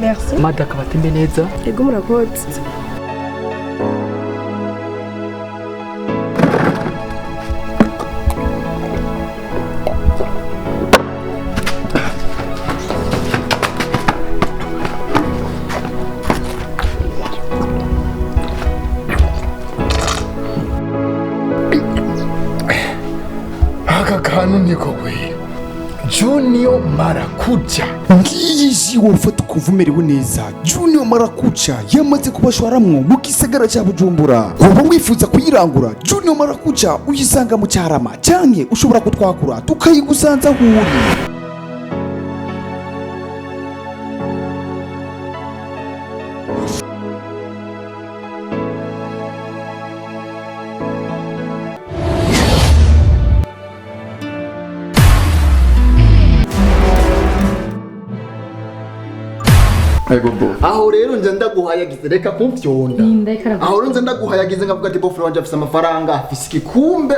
Merci. Mada akabatembe neza. Ego, murakoze. Aka kantu niko kwera Junior Marakuja. Ngiyi ji wofata ukumva umerewe neza. Junior Marakuca yamaze kubashwaramwo mu gisagara cya Bujumbura. Woba wifuza kuyirangura, Junior Marakuca uyisanga mu Cyarama, canke ushobora kutwakura tukayigusanza aho uri. Aho rero nje ndaguhayagize, reka kumfyonda. Aho rero nje ndaguhayagize, nkavuga ati bofre wanje afise amafaranga, afise igikumbe.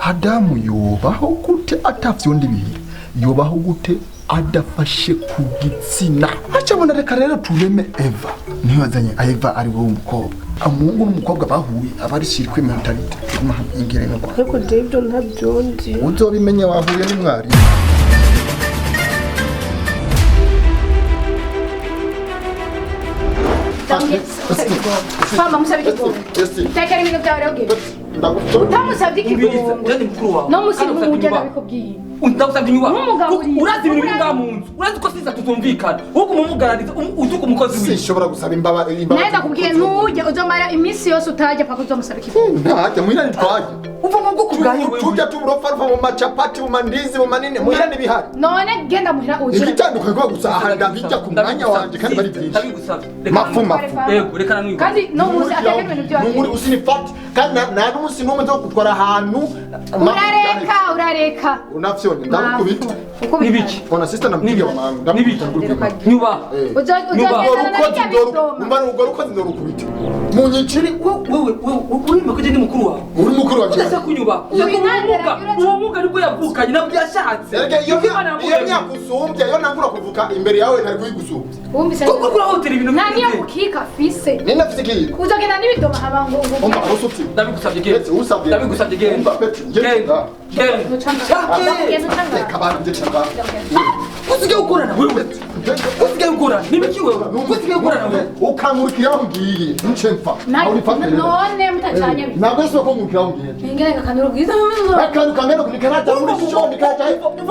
Adamu yobaho gute atafyonda ibihe? Yobaho gute adafashe ku gitsina? Acabona reka rero tureme Eva. Niyo yazanye Eva, ari wowe umukobwa, umuhungu n'umukobwa bahuye aba ari shirikwe mentalite ingere no kwa Ariko jewe ibyo ntabyo nzi. Uzobimenya wahuye n'umwarimu. Fama musabye ikigongo. Tekera ibintu byawe rero ugende. Utamusabye ikigongo. Jani mukuru wawe. No musi nk'ujya ndabikubwiye. Ndagusabye inyubako. Ntumugaburire. Urazi ibintu biri ngaha mu nzu. Urazi ko siza tutumvikana. Ahubwo umumugarariza utuka umukozi wiwe. Sinshobora gusaba imbabazi. Nawe ndakubwiye ntujye, uzomara iminsi yose utajya paka uzomusaba ikigongo. Ntajya muhira, ntitwajya. Uva mu bwoko bwawe wewe. Turya tuburofa ruva mu macapati, mu mandizi, mu manini, muhira n'ibihari. None genda muhira ujye. Igitandukanye kuba gusa aha ndabijya ku mwanya wanje kandi bari byinshi. Ndabigusabye. Mafu mafu. Yego, reka namwibuke. Kandi no muzi atekera ibintu byawe. Nunguri usinifati kandi nta n'umunsi n'umwe nzo gutwara ahantu. Urareka, urareka. Unafyonye ndagukubita. Nibiki? Ona sister nampiga mama ndamukubita. Nyuba. Uzogenda na Urukozi bijya ndoru bidoma. umva urwo rukozi ndorukubita. Munyiciri. Wewe wewe urimo ko ndi mukuru wawe. Uri mukuru wanje. Udase kunyuba. Ubumuga, ubumuga nibwo yavukanye nabwo yashatse. Erega iyo iyo myaka usumbya, iyo nangura kuvuka imbere yawe ntari kuyigusumbya. Wumvise? Kuko kurahotera ibintu. Nta niyo kukika afise. Nina afite ikiyiko. Uzogenda n'ibidoma haba ngo ngo. Umva usutse. Ndabigusabye genda. Peti usabye. Ndabigusabye genda. Umva Peti Genda. genda. Genda. Genda utanga. Reka abantu nje cyangwa. Usigaye ukorana wewe. Usigaye ukorana. Nibiki wewe? Usigaye ukorana wewe. Ukankurikira aho ngiye nce mpfa. Aho nifate rero. None mutajanye. Ntabwo si ko nkurikira aho ngiye. Ingene kakanura bwiza. Akantu kangana kunikaraza muri sho nikaja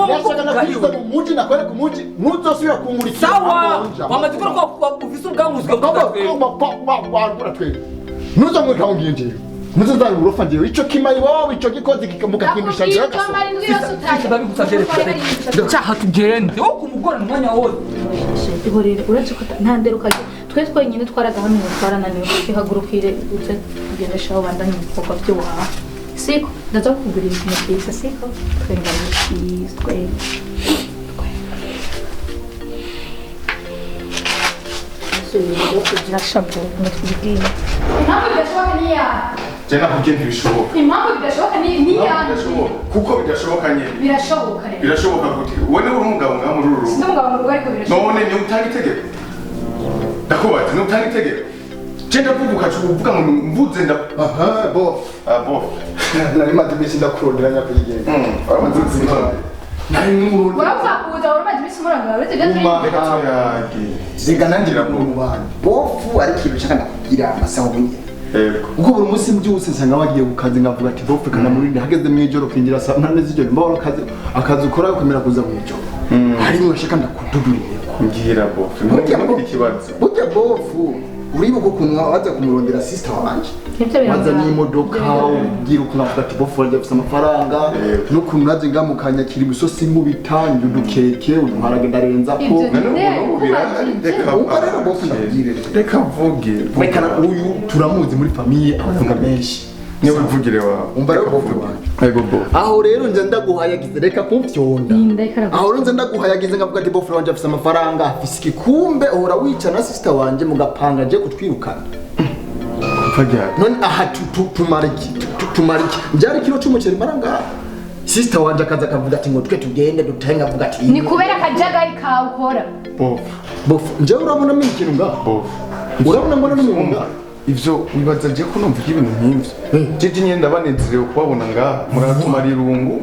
yashaka na kristo mu muji nakwereka umuji ntuzosubira kunkurikira. Sawa. Wamaze gukora ko ufise ubwangu usigaye uvuga. Ntuzamurika aho ngiye njyewe, ntuzazana uburofa njyewe, ico kimayi iwawe, ico gikozi mukakindusha njyewe Ndakubwiye uzomara indwi yose utajya. Ndabigusabye reka. Cyaha tugende. Wo kumugorana umwanya wose. Ihorere, uretse ko nta nderuka twe twenyine twaragahamye, twarananiwe. Ihagurukire uze tugendesha aho bandanye ibikorwa by'iwawe, siko? Ndaza kukugurira ikintu cyiza, siko? Twenga please, twenga. Kugira ngo twibwire. Impamvu bidashoboka ni iya. Je nakubwiye ntibishoboka. Impamvu bidashoboka ni iya. Bidashoboka kuko bidashoboka nyine. Birashoboka rero. Birashoboka gute? Wowe niwe uri umugabo ngaha muri uru rugo. Sindi umugabo mu rugo, ariko birashoboka. None niwe utanga itegeko? Ndakubaza, niwe utanga itegeko? Je ndavuga ukaca uvuga ngo mvuze nda Aha bo. Ah bo. Nari maze iminsi ndakurondera nyakwigendera. Waramaze kuzintonde. Nari n'urundi. Urapfa kuza, wari umaze iminsi umuranga uretse ibyo turi. Reka tuyage. Reka nanjye mu bantu bofu, ariko ikintu nshaka ndakubwira amasaha ubu nyene. Yego. Kuko buri munsi mbyutse nsanga bagiye ku kazi, nkavuga ati bofu kanamurinde hageze mu ijoro kingira saa 8 z'ijoro mbahora akazi akazi ukora ukamera kuza mu ijoro. Hari nshaka ndakududurire. Mbwira bofu. Burya Ntugire ikibazo. Burya bofu uribuka ukuntu waza kumurondera sister wanje? Nibyo Waza biramugora. n'imodoka ubwira ukuntu avuga ati bofu wanje afise amafaranga, n'ukuntu naje ngamukanyakira imisosi nkubita udukeke uduharage ndarenza ko. Ibyo None ubu n'ubu birahari, reka. Umva rero bofu ndakubwire rero. Reka mvuge. Reka uyu turamuzi muri famille avuga menshi. Niwe uvugire wawe. Umva rero bofu wanje. Ego bofu. Aho rero nje ndaguhayagize reka kumfyonda. Aho rero nje ndaguhayagize ngavuga ati bofu wanje afise amafaranga afise ikikumbe uhora wica na sister wanje mugapanga je kutwirukana. None aha tumariki tumariki. Njari kilo cy'umuceri maranga. Sister wanje akaza akavuga ati ngo twe tugende dutenga avuga ati ni kubera akajagari kawe ukora. Bofu. Bofu nje urabona mimi ikintu ngaho. Bofu. Urabona mbona n'umuntu ivyo wibaza je ko numva ibintu nk'ivyo. Jeje nyine ndabanezerewe kubabona ngaha muratumara irungu.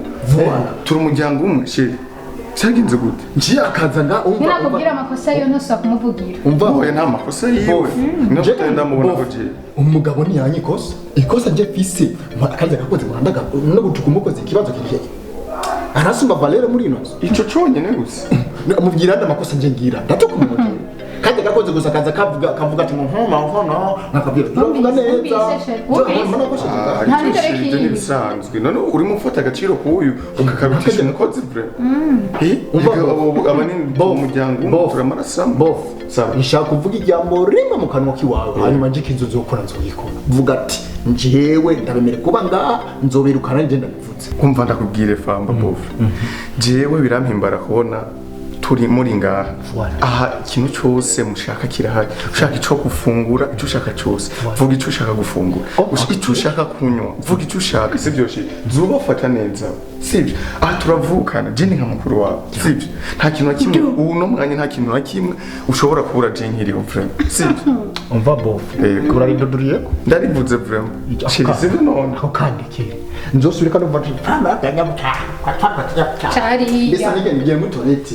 Turi umuryango umwe chérie. Cyagenze gute? Ngiye akaza nga umva. Ninakubwira amakosa yo ntusa kumuvugira. Umva oya nta makosa yiwe. No ndamubona ko je. Umugabo ntiyanye ikosa. Ikosa je fise akaza gakoze muhandaga no gutuka umukozi ikibazo kiriye. Arasumba Valere muri ino. Ico conyene gusa. Amubwira nda makosa nje ngira. Ndatuka umukozi. Kandi gakoze gusa kaza kavuga ati nkoma nkoma nakabwira turavuga neza. Nta n'ibisanzwe none urimo ufata agaciro k'uyu ukakarutisha umukozi bre. Abanini umuryango turamarasamo. Bofu nshaka kuvuga ijambo rimwe mu kanwa kiwawe hanyuma nje ikintu nzokora nzogikora. Vuga ati njyewe ndabemere kuba ngaha nzobirukana nje ndabivutse. Kumva ndakubwire famba bofu. Jewe birampimbara kubona turi muri ngaha. Aha ikintu cyose mushaka kirahari. Ushaka ico gufungura, ico ushaka cyose. Vuga ico ushaka gufungura. Ico ushaka kunywa, vuga ico ushaka, sivyo shi. Zubafata neza. Sivyo. Aha turavukana, je ni nka mukuru wawe. Sivyo. Nta kintu na kimwe uno mwanya nta kintu na kimwe ushobora kubura je nkiriho vraiment. Sivyo. Umva bofu. Urarindoduriye? Ndarivuze vraiment. Sivyo none. Ako kandikire. Nzosubira no mva fama danyabuta. Cari. Mbese nige ngiye mu toilette.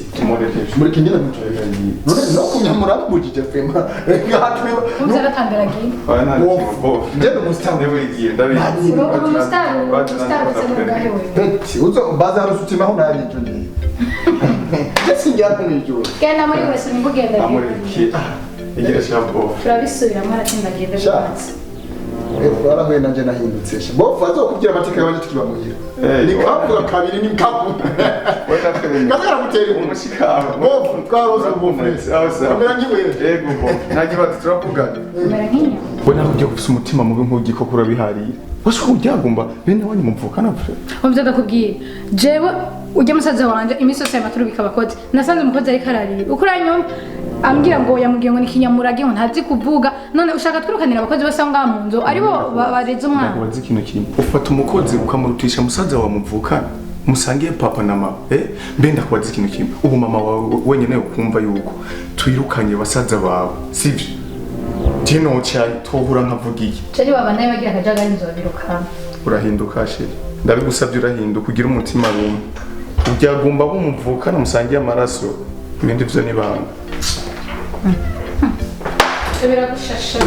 Muri kingena mu toilette. None no kunyamura bujije vraiment. Ngatwiba. Umuzatangaragiye. Oya nta bofu. Nje no mustar newe ndabizi. Uri umustar, umustar usemugahe wewe. Peti uzo baza rusutima ho nari ico ndi. Jesi ngira kumwijura. Genda muri wese nibugenda. Amuriki. Igira shambo. Turabisubiramo aratinda agenda. Twarahuye nanje nahindutse. Bofu azokubwira amateka yabanje tukiba muhira. Ni kavuga kabiri ni kavu. Katara gutera umushikabo. Bofu twaroze bofu. Kamera ngiwe. Yego bofu. Nta kibazo turavugana. Kamera nkinya. We nawe ugiye gufisa umutima mubi nk'ugikoko urabihariye. Washobora kubyagumba bene wanyu muvukana vre. Umvye ndakubwiye. Jewe ujya musaza wanje imisi yose y'amaturubika abakozi. Nasanze umukozi ariko ararira. Uko uranyumva ambwira ngo yamubwiye ngo ni kinyamurage ngo ntazi kuvuga none ushaka twirukanira abakozi bose ngaha mu nzu aribo bareze umwana. Ndakubaza ikintu kimwe. Ufata umukozi ukamurutisha musaza wawe muvukana musangiye papa na mama mbe ndakubaza ikintu kimwe. Ubu mama wawe wenyene ukumva yuko twirukanye basaza bawe sivyo? Je no cyayi tohura nkavuga iki? Cari baba nawe bagira akajagari nzobirukana. Urahinduka chérie. Ndabigusabye urahinduka ugira umutima rumwe. Ubyagomba bumuvukana musangiye amaraso ibindi byo nibanga. Biragushasha.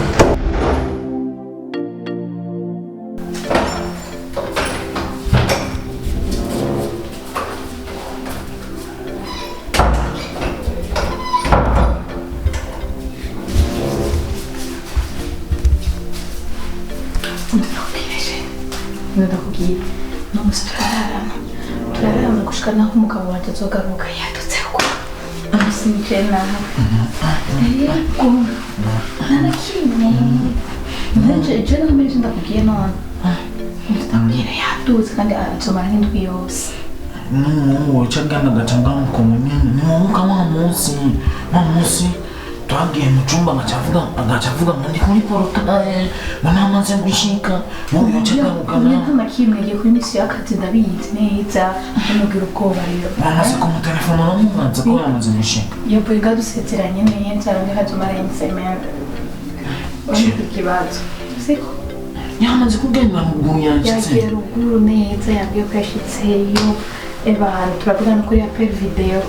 Ndakubwiye no musi turararana gushika naho umugabo wanje azogaruka yadutse ko amusinije naho yego narakimwe nanje je namenye ndakubwiye none ndakubwira yadutse kandi azomara nk'indwi yose n'umuhungu wacagana agacanga mukomune ni wowe wa munsi twagiye mu cyumba agaca avuga ngo ndi kuri porotaye ngo namaze gushika ngo yocagarukana nta nakimwe agiye kuri misi y'akazi ndabizi neza ndamubwira ubwoba rero bamaze kumutelefona bamubanza ko yamaze gushika iyo buriga dusezeranye neza arambwira azomara insemene ufite ikibazo siko yamaze kugenda ruguru yashitse yagiye ruguru neza yambwiye ko yashitseyo abantu turavugana kuri apel video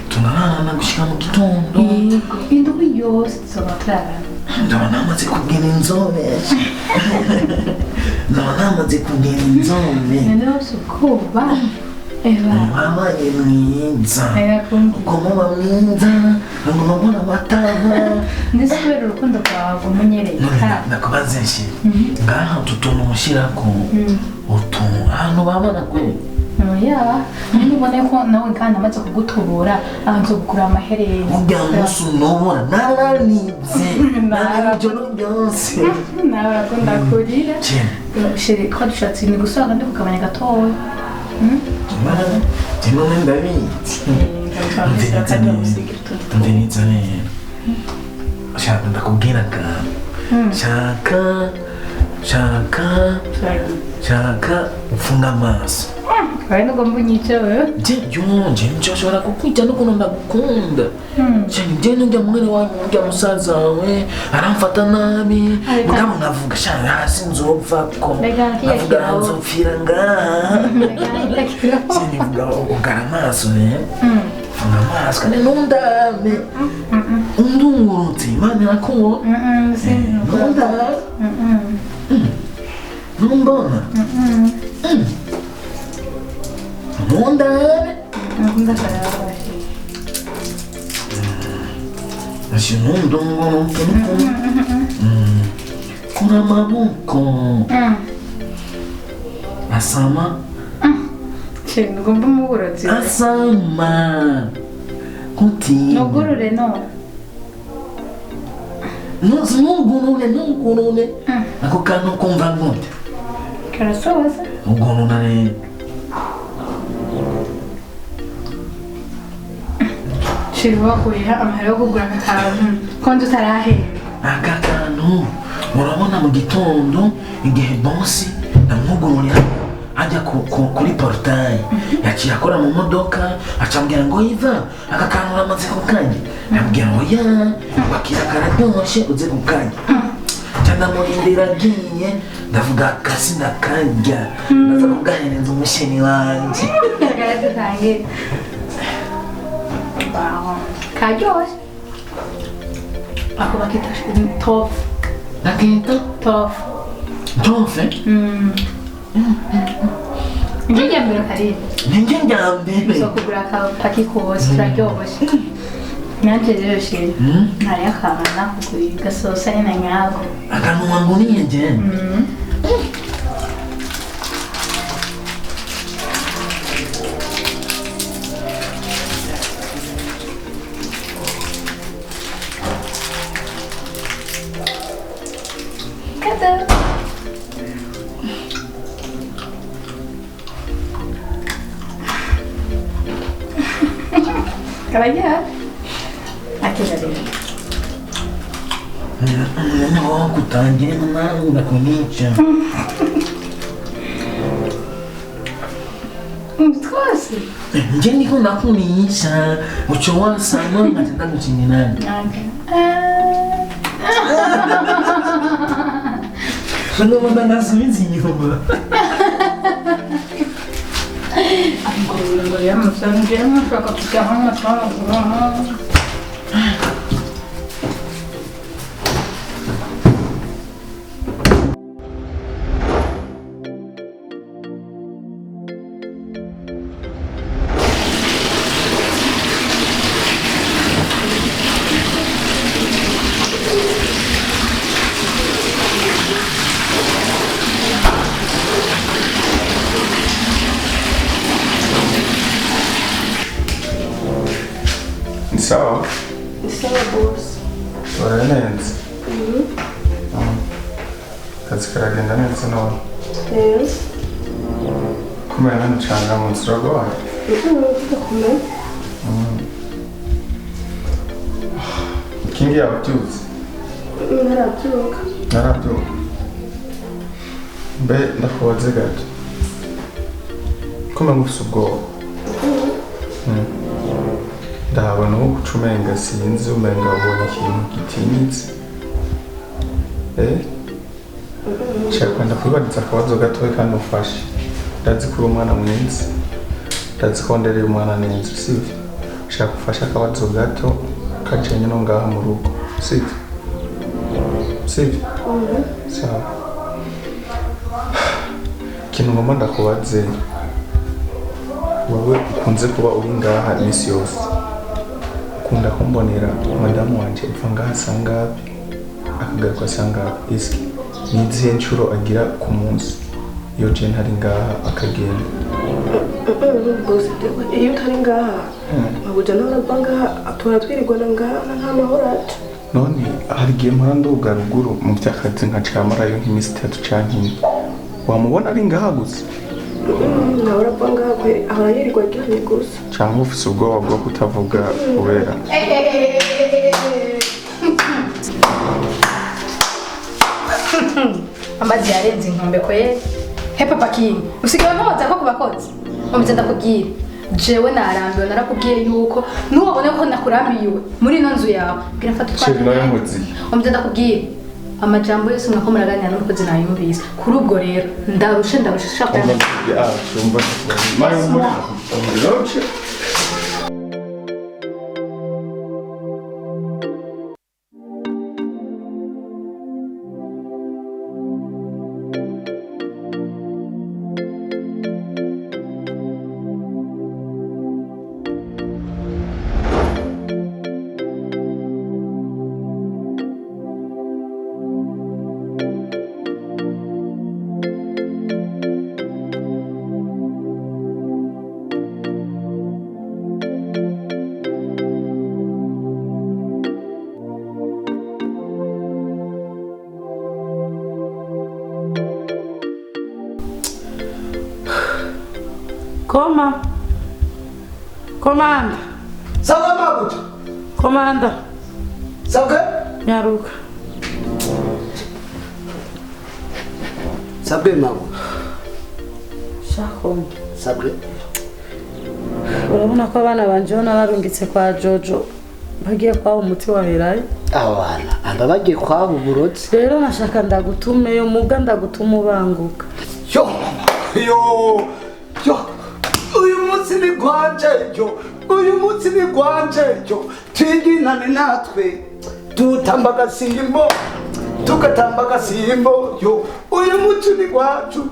tunararana gushika mu gitondo indwi yose tuzoba turarana ndaba namaze kugira inzobe noneho si ubwoba eba wabaye mwiza ugomba mwiza ngomba mbona amatara ndetse kubera urukundo rwawe umunyereye ndakubaze nshi ngaha utu tuntu mushyirako utu ahantu babona kwe Oya, nubona ko nawe kandi amaze kugutubura ahanze kugura amaherena. Urya munsi unobora nararibye nararibye byose. Nawe urakunda kurira. Chéri, ko dushatse ni gusaba kandi kugabanya gatoya. None ndabizi. Mvenitsa rero. Shaka ndakubwira akantu. Shaka ufunga amaso. Wewe ntugomba unyice wewe. Nje nshobora kukwica n'ukuntu ndagukunda. Nje n'urya mwene wanyu n'urya musaza wawe aramfata nabi. Mugabo nkavuga sha hasi nzopfa ko. Nkavuga nzopfira ngaha. Sinivuga ugara amaso rero. Funga amaso kandi ntundame. Undungurutse Imana irakubona. Ntundame. Ntumbona. Ntundame. Ntundunguruke. Kura amaboko. Asama. Ntugomba umuburozi. Asama. Continue. Nugurure no. Nugurure. Ako kantu kumva gute? Karasoza. Ugurura rero. Chéri, wakurira amahera yo kugura aka kantu ko nzi utarahera. Aka kantu urabona mu gitondo igihe bosi namwugururira ajya kuri portail yaciye akora mu modoka acambwira ngo Iva aka kantu uramaze kukanya, ndamubwira ngo ya wakira kararyoshe uze kukanya. Ndamurindira agiye ndavuga akasi ndakarya ndaza kugahereza umusheni wanje. Karyoshe. Ako bakita tofu. Bakita? Tofu. Tofu? Nje rya mbere kariya. Nje rya mbere. So kugura akapaki kose turaryoshe. Nanje rero chéri. Hariyo akantu nakuguriye gasosa nyine nyako. Akantu wanguriye nje? Kado. Kararyoha. Akira rero. No, kutangira nawe ndakunica. Twose. Nje ndiko ndakunica uco wasama nkaca ndagukinira. Ngomba ndasubiza inyuma. Sawa. Sawa boss. Urarenze. Akazi karagenda neza none. Yes. Kumera ntucangamutse uragwaye? Ndakomeye. Kingi yabyutse? Ntarabyuka. Ntarabyuka. Mbe ndakubaze gato. Kumenya ufise ubwoba. Ndabona uwo guca umenga sinzi umenga wabonye ikintu gitinyitse. Nshaka kwenda kwibariza akabazo gatoya kandi umfashe. Ndazi ko uri umwana mwiza. Ndazi ko ndereye umwana neza, sivyo? Nshaka ufashe akabazo gato kajanye no ngaha mu rugo, sivyo? Sivyo? Sawa. Ikintu ngomba ndakubaze, wewe ukunze kuba uri ngaha iminsi yose, ukunda kumbonera madamu wanje ipfa ngaha sangapi akagaruka sangapi, eske ni izihe nshuro agira ku munsi iyo je ntari ngaha akagenda? Boss, iyo utari ngaha mabuja nawe arava ngaha tura twirirwana ngaha nta mahoro aca. None hari igihe mpora nduga ruguru mu by'akazi nkacamarayo nk'iminsi 3 canke 4. Wamubona ari ngaha gusa? Nawe arava ngaha kweri ahora yirirwa aryamye gusa. Canke ufise ubwoba bwo kutavuga kubera amazi yarenze inkombe kweri. He papa King, usigaye ntoza ko kubakozi. Umze ndakubwira. Jewe narambiwe narakubwiye yuko nuwabone ko nakurambiwe muri ino nzu yawe. Bwira mfata utwana. Umze ndakubwira. Amajambo yose mwako muraganira n'umukozi nayumvise. Kuri ubwo rero ndarushe shaka. Koma. Komanda. Salama buja. Komanda. Sabwe? Nyaruka. Sabwe mabu. Shako. Sabwe. Urabona ko abana banje nararungitse kwa Jojo bagiye kwa umuti wa birayi. Abana amba bagiye kwa uburotsi. Rero nashaka ndagutume yo muga ndagutuma ubanguka. Yo yo yo. Uyu munsi ni gwanje yo. Uyu munsi ni gwanje yo. Twiginane natwe tutamba gasimbo tugatamba gasimbo yo. Uyu munsi ni gwacu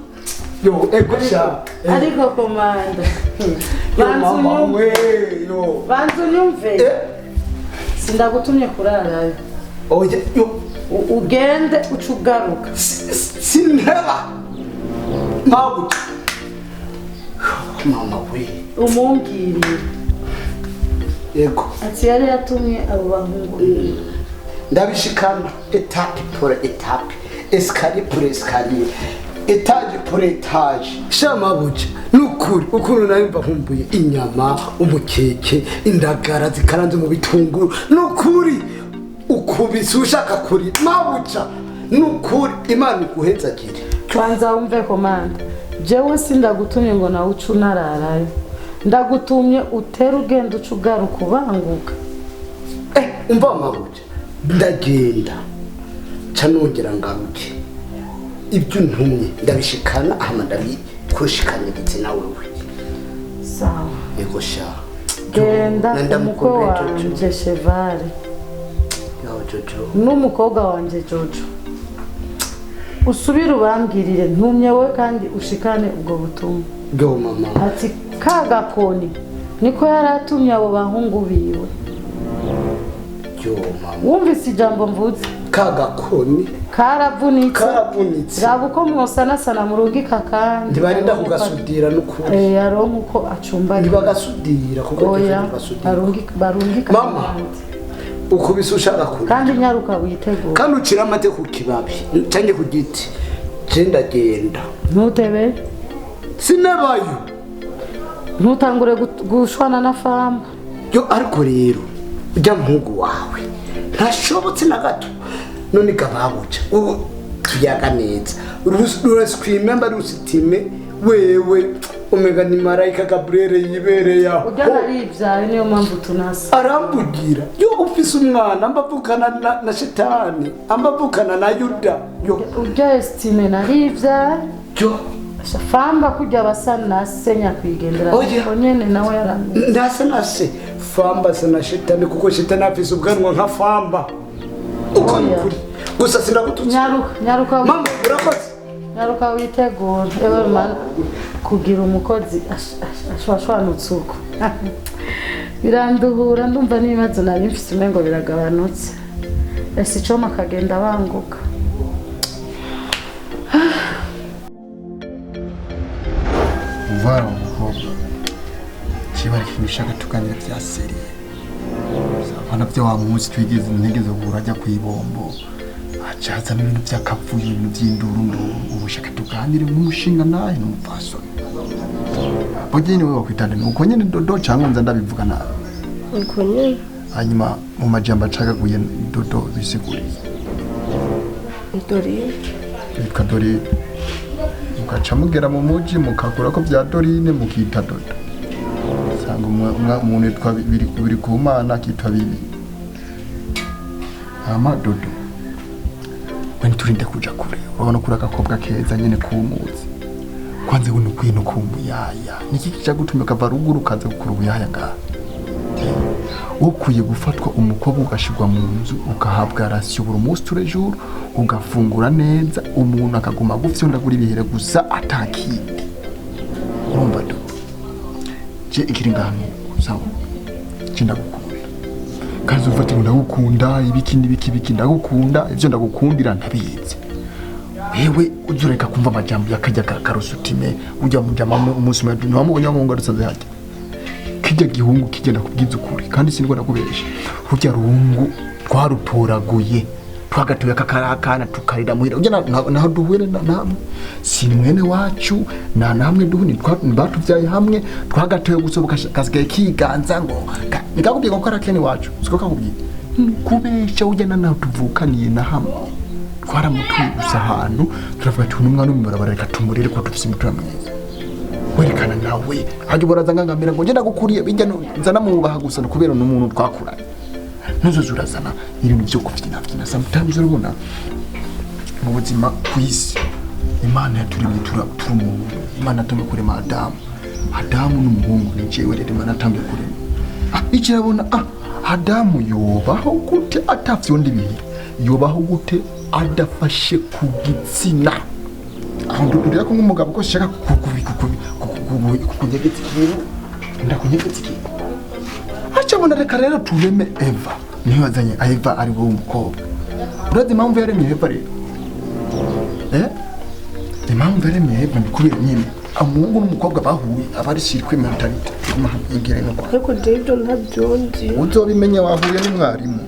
yo egosha. Ariko komanda. Banzu nyumve. Sindagutumye kurarayo. Oye yo ugende ucugaruka. Sinheba. Mabu. Mama we. Umungirire. Yego. Ati yari yatumye abo bahungu. Ndabishikana etape pour etape, escalier pour escalier, étage pour étage. Shamabuja nukuri ukuntu nayumva nkumbuye inyama, umukeke, indagara zikaranze mu bitunguru. Nukuri ukubise ushaka kuri mabuja. Nukuri Imana iguhezagire. Kwanza umve komanda. Jewe sindagutumye ngo nawe ucu nararayo. Ndagutumye utera ugenda ucugaruka ubanguka. Umva mabuja. Ndagenda ca nongera ngaruke. Ibyo ntumye ndabishikana ahama ndabikoshikanirize na wewe. Sawa. Yego sha. Genda umukwe wanje Chevale. Yo Jojo. N'umukobwa wanje Jojo. Usubire ubambwirire ntumye we kandi ushikane ubwo butumwa. Yo mama. Ati kagakoni niko yaratumye abo bahungu biwe. Yo mama. Wumvise ijambo mvuze? Kagakoni karavunitse. Karavunitse. Raba uko mwosanasana murungika kandi. Ntibarinda kugasudira n'ukuri. Aronka uko acumbagira. Ntibagasudira kuko ntibagasudira. Barungika. Mama. Ukubise ushaka kuri. Kandi nyaruka witegura. Kandi ucira amate ku kibabi canke ku giti. Je ndagenda. Ntutebe. Sinabayo. Ntutangure gushwana na famba. Yo ariko rero ujya muhungu wawe ntashobotse na gato. None gababuja ubu tuyaga neza. Ruraswime mba rusitime wewe omega ni marayika Gabriel yibereye aho. Ujya naribyaye niyo mpamvu tunasa. Arambugira yo ufise umwana ambavukana na shetani ambavukana na Yuda. Yo ujya estime naribyaye. Yo famba kujya basa na senya kwigendera. Onyene nawe yaramye. Ndasa na se famba sana shetani kuko shetani afise ubwanwa nka famba. Uko nukuri gusa sindagututse. Nyaruka nyaruka mama urakoze. Nyaruka witegura ewe mana kugira umukozi ashwashwanutse uko biranduhura ndumva n'ibibazo nari mfise umengo biragabanutse. Ese icoma akagenda banguka. Uvara Hari ikintu ushaka tuganira bya sérieux. Abana byo wa munsi twigeze ntigeze guhura ajya ku ibombo, aca hazamo ibintu by'akavuyo, ibintu by'indurunduru. Ubu shaka tuganire nk'umushinga nawe n'umupfasoni. Burya nyine wowe wakwitanda ni uko nyine Dodo, cyangwa nza ndabivuga nabi? Uko nyine. Hanyuma mu majambo acagaguye, Dodo bisiguriye? Dorine. Yitwa Dorine, mugaca mugera mu muji mukakura ko bya Dorine mukita Dodo. Usanga umuntu yitwa biri ku Mana akitwa Bibi. Hama Dodo, we nturinde kuja kure. Urabona kuri agakobwa keza nyine kumuzi. Kwanze we nukwiye no kumuyaya. Niki kija gutuma kava ruguru kaza gukura ubuyaya ngaha? Ukwiye gufatwa umukobwa ugashirwa mu nzu, ugahabwa ration buri munsi, tous les jours, ugafungura neza, umuntu akaguma gufyondagura ibihere gusa, atakindi. Urumva do, je ikiri ngaha nuko sawa, je ndagukunda. Kandi ufate ngo ndagukunda ibiki n'ibiki biki, ndagukunda. Ivyo ndagukundira ntabizi. Wewe uzureka kumva amajambo yakajya karusutime ujya mujama. Umunsi umwe ntiwamubonye wa dusanze hajya kijya gihungu kigenda kubwiza ukuri, kandi sinigwa ndakubesha. Rujya ruhungu twarutoraguye, twagatoye kakarakana, tukarira muhira. Ujya naho duhure namwe, si mwene wacu, nta namwe duhuni batuvyaye hamwe. Twagatoye gusa kasigaye kiganza ngo nikakubwiye ko karakene wacu. Siko kakubwiye kubesha. Ujya naho tuvukaniye na hamwe, twaramutuye gusa ahantu, turavuga ati umwana w'umubarabara, reka tumurere ko dufise imitima myiza. Werekana nawe hajya ubaraza ngangamira ngo ngenda gukuriye bijya nzana mubaha gusa kubera n'umuntu twakuranye. Ntuzoze urazana ibintu byo kubyina. Sometimes urabona mu buzima ku isi Imana yaturemye turi umuntu. Imana yatangiye kurema Adamu. Adamu n'umuhungu ni jewe. Rero Imana yatangiye kurema, ikirabona, Adamu yobaho gute atafyonda ibihe? Yobaho gute adafashe ku gitsina? Aho ndurira ko nk'umugabo ko shaka kukunyegeza ikintu, ndakunyegeza ikintu. Acabona reka rero tureme Eva. Niyo yazanye Eva ari wowe umukobwa. Urazi impamvu yaremye Eva rero? Impamvu yaremye Eva ni kubera nyine umuhungu n'umukobwa bahuye aba ari circuit mentalité ingere no kwa Ariko jewe ibyo ntabyo nzi. Uzobimenya wahuye n'umwarimu.